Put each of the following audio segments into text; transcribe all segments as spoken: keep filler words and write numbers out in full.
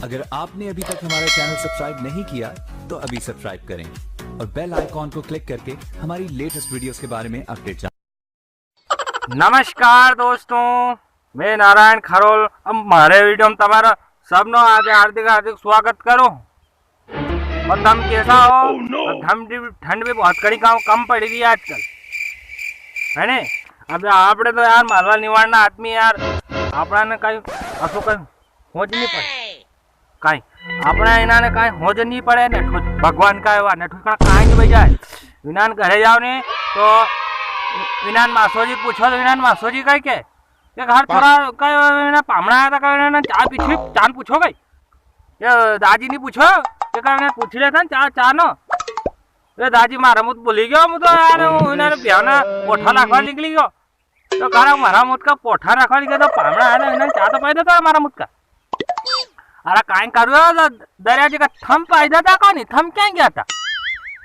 अगर आपने अभी तक हमारा चैनल सब्सक्राइब नहीं किया, तो अभी सब्सक्राइब करें और बेल आइकॉन को क्लिक करके हमारी लेटेस्ट वीडियोज़ के बारे में अपडेट जानें। नमस्कार दोस्तों, मैं नारायण खरोल। अब म्हारे वीडियो में तमारा सबनो आज हार्दिक हार्दिक स्वागत करूं। और तम कैसा हो? Oh no! और ठंड भी, ठंड भी बहुत कड़ी कम, कम पड़ी गई आजकल, है ने? अब आपणे तो यार मालवा निवाड़ना आदमी यार, आपणा ने कई असो कई खोज नहीं पड़े। काई आपणे इनाने काई होज नी पड़े ने, ठुज भगवान का एवा ने, ठुज कणा काई नी बजाय। इनान घरे जाओ ने, तो इनान मासोजी पूछो, तो इनान मासोजी काई के, के घर थोड़ा काई, इना पामणा आया था, काई इनाने चा पीछी, चान पूछो काई? ये दाजी नी पूछो, के काई इनाने पूछी लेता चा, चा नो। ये दाजी मारा मुत भूली गयो, मु तो यार, इनाने ब्याना पोठा नाखवा निकली गयो। तो कारा मारा मुत का पोठा रखवा के तो पामणा है ना, इन्हें चा तो पाई देता है मारा मुत का। अरे काई करू, दरिया जी का थम पाई देता कोनी, थम क्या गया था?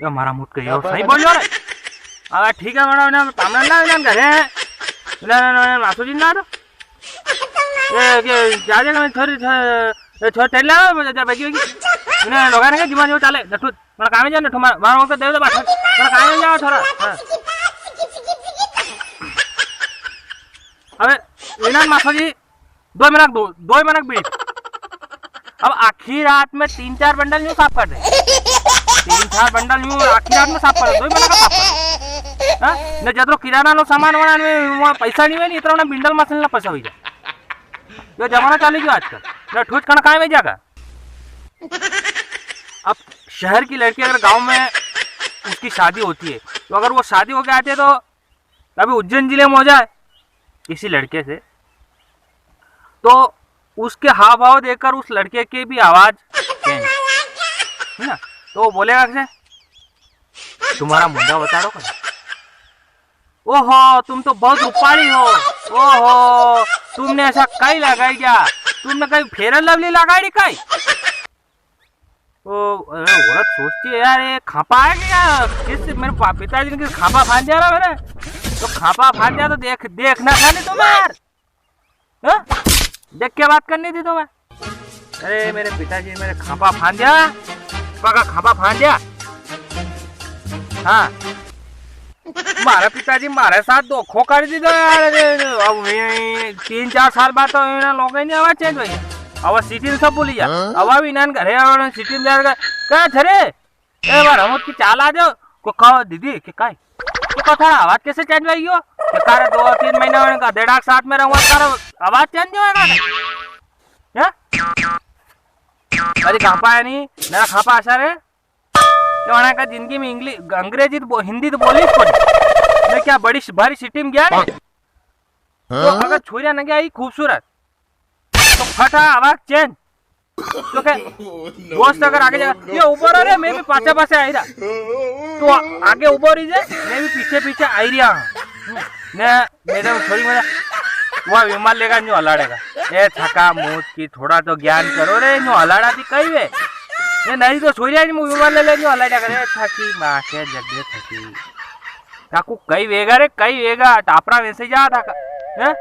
यो मारा मुत का यो सही बोलियो रे। अरे ठीक है, बड़ा ना, पामणा ना, इन्हें घरे है। ना, ना, ना, ना, मासू जी ना तो। ये, ये, जा, जा, छोरी, छो-, ये छोरी टेल ला, जा, जा, बैगी, बैगी। इन्हें लोगा ने कहा, दिमाग जो चाले, नठू, मारा काम ही जा, नठू, मारा, मारा मुत का दे दे, बात। मारा काम ही जा, छोरा। हाँ। अबे, इनान मासो जी, दो मिनट दो, दो मिनट बीड़ी। अब आखी रात में तीन चार बंडल यूं साफ कर दे। तीन चार बंडल यूं आखी रात में साफ कर दे, दो मिनट का साफ कर दे। हाँ? ने जतरो किराना नो सामान वाला ने वहाँ पैसा नहीं है, नहीं इतना ना बिंडल मसल ना पैसा हुई जाए। यो जमाना चाली गयो आजकल। ना ठूस कणा काय में जागा। अब शहर की लड़की अगर गांव में उसकी शादी होती है, तो अगर वो शादी होके आती है तो अभी उज्जैन जिले में हो जाए किसी लड़के से, तो उसके हाव भाव देखकर उस लड़के की भी आवाज चेंज, है ना? तो वो बोलेगा कैसे, तुम्हारा मुंडा बताड़ो कई। ओहो, तुम तो बहुत रूपाली हो। ओहो, तुमने ऐसा कई लगाई क्या? तुमने कई फेयर लवली लगाई कई? ओ, अरे, औरत सोचती है, "यार, ये खापा है क्या? किस, मेरे पा-, पिताजी ने किस खापा फांद दिया ना मैंने? तो खापा फांद दिया तो देख, देखना था नहीं तुम्हें यार। हाँ? देख के बात करनी थी तुम्हें। अरे, मेरे पिताजी ने मेरे खापा फांद दिया, पगा खापा फांद दिया।" हाँ। मारा पिताजी मारे साथ धोखो कर दीधो यार। अरे, अब ये तीन चार साल बाद तो इना लोग ही नहीं आवाज चेंज हुई। अब सिटी में सब भूली जा। हाँ? अब, अब इन्हें घरे आवे, सिटी में जाकर, "क्या थे रे? ए बार हम की चाल आ जाओ।" को कहो, "दीदी, के काई? तो कथा आवाज कैसे चेंज हुई हो?" के, "तारे दो तीन महीना होने का, डेढ़ लाख साथ में रहूंगा, तारा आवाज चेंज होएगा?" हैं? अरे खापा है नहीं, मेरा खापा आशा रे। तो वणा का जिंदगी में इंग्लिश, अंग्रेजी तो बो-, हिंदी तो बोली ही कोनी। मैं क्या बड़ी श-, भारी सिटी में गया रे? तो अगर छोरिया न गया ही खूबसूरत, तो फटा आवाज चेंज। तो के दोस्त अगर आगे जा, "ये ऊपर आ रे, मैं भी पाछे पाछे आई रहा।" तो आगे ऊपर ही जे, मैं भी पीछे पीछे आई रहा हूँ। ने मैडम थोड़ी मजा, वह विमल लेगा न्यू हलाड़ेगा। ए थका मौत की, थोड़ा तो ज्ञान करो रे, न्यू हलाड़ा थी कई वे। ये नहीं तो छोरिया नहीं, विमल ले ले न्यू हलाड़ा करे, थकी माँ के जगह थकी। काकू कई वेगा रे, कई वेगा, टापरा वैसे जा था का, हैं?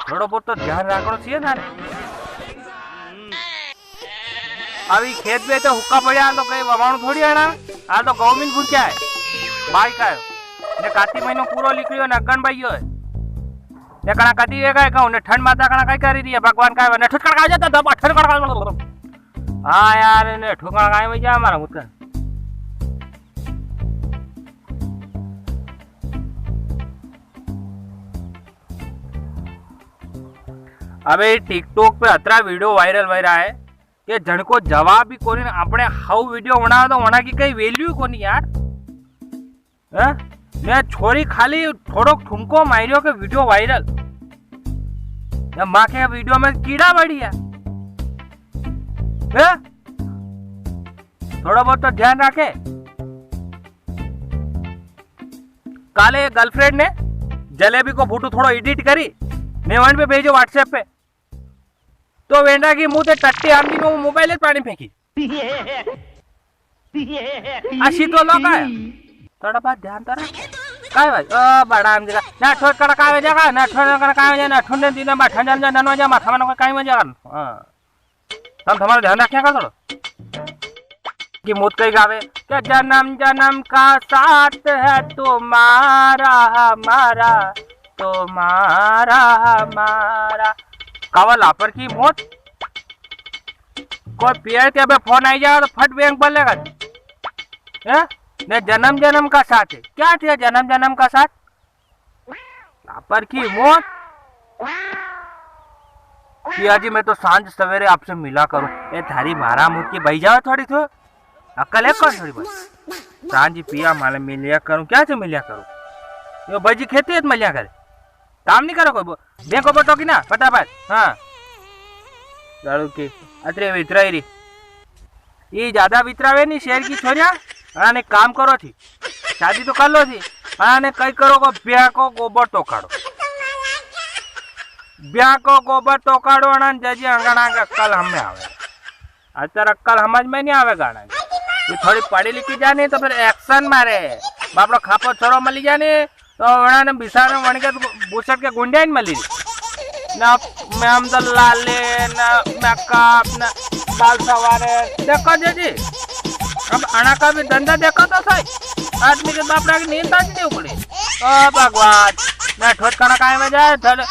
थोड़ो बहुत तो ध्यान रखना चाहिए था ने। अभी खेत में तो हुक्का पड़े, हाल तो कई ववाणु थोड़ी आना, हाल तो गौ में भूख्या है, भाई का है। ने काती महीनो पूरो निकलियो ने अगन भाई है। ने कणा कदी वेगा है कहूँ, ने ठंड माता कणा कई करी रही है, भगवान का है, ने ठुटकड़ का जाता, दबा ठंड कड़ का। हाँ यार, ने ठुकड़ का है भैया हमारा मुझका। अबे TikTok पे अतरा video viral वई रहा है कि जण को जवाब भी कोनी, अपने हाउ video बना तो बना की कई value कोनी यार। हैं? मैं छोरी खाली थोड़ो ठुमको मारियो के video viral। या माँ के video में कीड़ा बढ़िया। हैं? थोड़ा बहुत तो ध्यान रखे। काले girlfriend ने जलेबी को फोटो थोड़ो edit करी, ने वन पे भेजो WhatsApp पे। तो वेंडा की मुंह ते टट्टी आंदी में वो mobile पानी फेंकी। अशी तो लोग है। थोड़ा बात ध्यान तो रख। काय भाई? ओ बड़ा आंदी का। ना ठोक कर काय वजह का? ना ठोक कर काय वजह? ना ठुंडे दिन में ठंडा में ननवा जा माथा में कोई काय वजह का? हाँ। तम तमारो ध्यान रख्या करो थोड़ो। कि मौत कई गावे, क्या जन्म जन्म का साथ है तुम्हारा हमारा, तुम्हारा हमारा। कावा लापर की मौत। कोई पियर के अबे फोन आई जाएगा तो फट बैंक पर लेगा। हैं? ने जन्म जन्म का साथ है। क्या थे जन्म जन्म का साथ? लापर की मौत। पिया जी, मैं तो सांझ सवेरे आपसे मिला करूं। ए, थारी मारा मुंह की बई जावे थोड़ी तो। अक्कल है कौन थोड़ी बहुत? सांझ पिया माले मिलिया करूं, क्या से मिलिया करूं? यो भाई जी खेती है तो मिलिया करे। काम नहीं करो कोई, बो-, देखो बटो की ना, फटाफट। हाँ। दारू की, अतरे वितराई री। ये ज्यादा वितरावे नहीं, शहर की छोरिया, अने काम करो थी। शादी तो कर लो थी, अने कई करो को ब्याह को गोबर तो काढ़ो। ब्याह को गोबर तो काढ़ो, अने जजी अंगणा का कल हमें आवे। अतरे अक्कल समझ में नहीं आवे गाना की। ये थोड़ी पढ़ी लिखी जानी तो फिर एक्शन मारे। बापड़ो खापो छोरो मली जानी तो वणा ने बिसाने वण के बुसट के गुंडिया ही मली। ना मैम तो लाले, ना मेकअप, ना बाल सवारे। देखो जी जी, अब अणा का भी धंधा देखो तो सही। आदमी के बापड़ा की नींद आज नहीं उखड़ी। ओ भगवान, ना ठोस कणा काय में जाए, थोड़े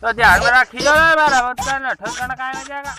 तो ध्यान में रखी जाओ यार, अब तो ना ठोस कणा काय में जाएगा।